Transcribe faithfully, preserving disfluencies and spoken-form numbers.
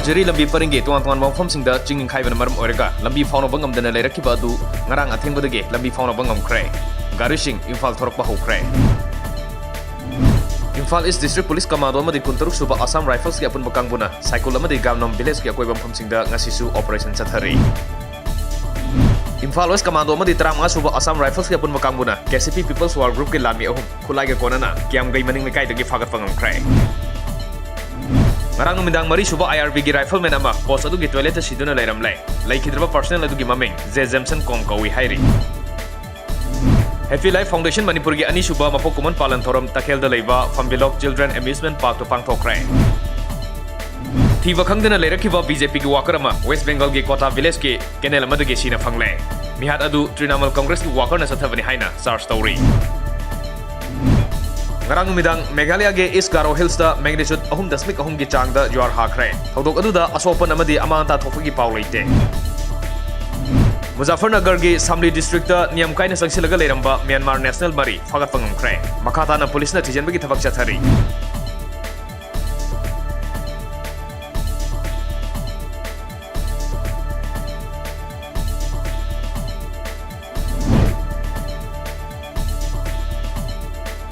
ꯖꯤꯔꯤ ꯂꯝꯕꯤ ꯄꯔꯤꯡꯒꯤ ꯇꯣꯉꯥꯟ ꯇꯣꯉꯥꯟꯕ ꯃꯐꯝꯁꯤꯡꯗ ꯆꯤꯡ ꯅꯤꯡꯈꯥꯏꯕꯅ ꯃꯔꯝ ꯑꯣꯏꯔꯒ ꯂꯝꯕꯤ ꯐꯥꯎꯅꯕ ꯉꯝꯗꯅ ꯂꯩꯔꯛꯈꯤꯕ ꯑꯗꯨ ꯉꯔꯥꯡ ꯑꯊꯦꯡꯕꯗꯒꯤ ꯂꯝꯕꯤ ꯐꯥꯎꯅꯕ ꯉꯝꯈ꯭ꯔꯦ꯫ ꯒꯥꯔꯤꯁꯤꯡ ꯏꯝꯐꯥꯜ ꯊꯣꯔꯛꯄ ꯍꯧꯈ꯭ꯔꯦ꯫ ꯏꯝꯐꯥꯜ ꯏꯁ ꯗꯤꯁꯇ꯭ꯔꯤꯛ ꯄꯨꯂꯤꯁ ꯀꯃꯥꯟꯗꯣ ꯑꯃꯗꯤ ꯀꯨꯟꯇꯔꯨꯛ ꯁꯨꯕ ꯑꯁꯥꯝ ꯔꯥꯏꯐꯜꯁꯀꯤ ꯑꯄꯨꯟꯕ ꯀꯥꯡꯕꯨꯅ ꯁꯥꯏꯀꯨꯜ ꯑꯃꯗꯤ ꯒꯥꯝꯅꯝ ꯚꯤꯂꯦꯖꯀꯤ ꯑꯀꯣꯏꯕ ꯃꯐꯝꯁꯤꯡꯗ ꯉꯁꯤꯁꯨ ꯑꯣꯄꯔꯦꯁꯟ ꯆꯠꯊꯔꯤ꯫ ꯏꯝꯐꯥꯜ ꯋꯦꯁ ꯀꯃꯥꯟꯗꯣ ꯑꯃꯗꯤ ꯇꯔꯥꯃꯉꯥ ꯁꯨꯕ ꯑꯁꯥꯝ ꯔꯥꯏꯐꯜꯁꯀꯤ ꯑꯄꯨꯟꯕ ꯀꯥꯡꯕꯨꯅ ꯀꯦ ꯁꯤ ꯄꯤ ꯄꯤꯄꯜꯁ ꯋꯥꯔ ꯒ꯭ꯔꯨꯞꯀꯤ ꯂꯥꯟꯃꯤ ꯑꯍꯨꯝ ꯈꯨꯠꯂꯥꯏꯒ ꯀꯣꯟꯅꯅ ꯀꯤꯌꯥꯝꯒꯩ ꯃꯅꯤꯡ ꯂꯩꯀꯥꯏꯗꯒꯤ ꯐꯥꯒꯠꯄ ꯉꯝꯈ꯭ꯔꯦ꯫ ꯉꯔꯥꯡ ꯅꯨꯃꯤꯗꯥꯡ ꯃꯔꯤ ꯁꯨꯕ ꯑꯥꯏ ꯑꯥꯔ ꯕꯤꯒꯤ ꯔꯥꯏꯐꯜꯃꯦꯟ ꯑꯃ ꯄꯣꯁ ꯑꯗꯨꯒꯤ ꯇꯣꯏꯂꯦꯠꯇ ꯁꯤꯗꯨꯅ ꯂꯩꯔꯝꯂꯦ꯫ ꯂꯩꯈꯤꯗ꯭ꯔꯕ ꯄꯔꯁꯅꯦꯜ ꯑꯗꯨꯒꯤ ꯃꯃꯤꯡ ꯖꯦ ꯖꯦꯝꯁꯟ ꯀꯣꯝ ꯀꯧꯏ ꯍꯥꯏꯔꯤ꯫ ꯍꯦꯄꯤ ꯂꯥꯏꯐ ꯐꯥꯎꯟꯗꯦꯁꯟ ꯃꯅꯤꯄꯨꯔꯒꯤ ꯑꯅꯤꯁꯨꯕ ꯃꯄꯣꯛ ꯀꯨꯝꯑꯣꯟ ꯄꯥꯂꯟ ꯊꯧꯔꯝ ꯇꯈꯦꯜꯗ ꯂꯩꯕ ꯐꯝꯕꯤꯂꯣꯛ ꯆꯤꯜꯗ꯭ꯔꯦꯟ ꯑꯦꯃ꯭ꯌꯨꯁꯃꯦꯟ ꯄꯥꯔꯛꯇ ꯄꯥꯡꯊꯣꯛꯈ꯭ꯔꯦ꯫ ꯊꯤꯕ ꯈꯪꯗꯅ ꯂꯩꯔꯛꯈꯤꯕ ꯕꯤ ꯖꯦ ꯄꯤꯒꯤ ꯋꯥꯀꯔ ꯑꯃ ꯋꯦꯁ ꯕꯦꯡꯒꯜꯒꯤ ꯀꯣꯇꯥ ꯚꯤꯂꯦꯖꯀꯤ ꯀꯦꯅꯦꯜ ꯑꯃꯗꯒꯤ ꯁꯤꯅ ꯐꯪꯂꯦ꯫ ꯃꯤꯍꯥꯠ ꯑꯗꯨ ꯇ꯭ꯔꯤꯅꯥꯃꯨꯜ ꯀꯪꯒ꯭ꯔꯦꯁꯀꯤ ꯋꯥꯀꯔꯅ ꯆꯠꯊꯕꯅꯤ ꯍꯥꯏꯅ ꯆꯥꯔꯖ ꯇꯧꯔꯤ꯫ ꯉꯔꯥꯡ ꯅꯨꯃꯤꯗꯥꯡ ꯃꯦꯘꯥꯂꯌꯥꯒꯤ ꯏꯁ ꯒꯥꯔꯣ ꯍꯤꯜꯁꯇ ꯃꯦꯒꯅꯤꯆꯨꯠ ꯑꯍꯨꯝ ꯗꯁꯃꯤꯛ ꯑꯍꯨꯝꯒꯤ ꯆꯥꯡꯗ ꯖ꯭ꯋꯥꯔ ꯍꯥꯈ꯭ꯔꯦ꯫ ꯊꯧꯗꯣꯛ ꯑꯗꯨꯗ ꯑꯁꯣꯛ ꯑꯄꯟ ꯑꯃꯗꯤ ꯑꯃꯥꯡ ꯑꯇꯥ ꯊꯣꯛꯄꯒꯤ ꯄꯥꯎ ꯂꯩꯇꯦ꯫ ꯃꯨꯖꯥꯐꯔꯅꯒꯔꯒꯤ ꯁꯥꯝꯂꯤ ꯗꯤꯁꯇ꯭ꯔꯤꯛꯇ ꯅꯤꯌꯝ ꯀꯥꯏꯅ ꯆꯪꯁꯤꯜꯂꯒ ꯂꯩꯔꯝꯕ ꯃ꯭ꯌꯥꯟꯃꯥꯔ ꯅꯦꯁꯅꯦꯜ ꯃꯔꯤ ꯐꯥꯒꯠꯄ ꯉꯝꯈ꯭ꯔꯦ꯫ ꯃꯈꯥ ꯇꯥꯅ ꯄꯨꯂꯤꯁꯅ ꯊꯤꯖꯤꯟꯕꯒꯤ ꯊꯕꯛ ꯆꯠꯊꯔꯤ꯫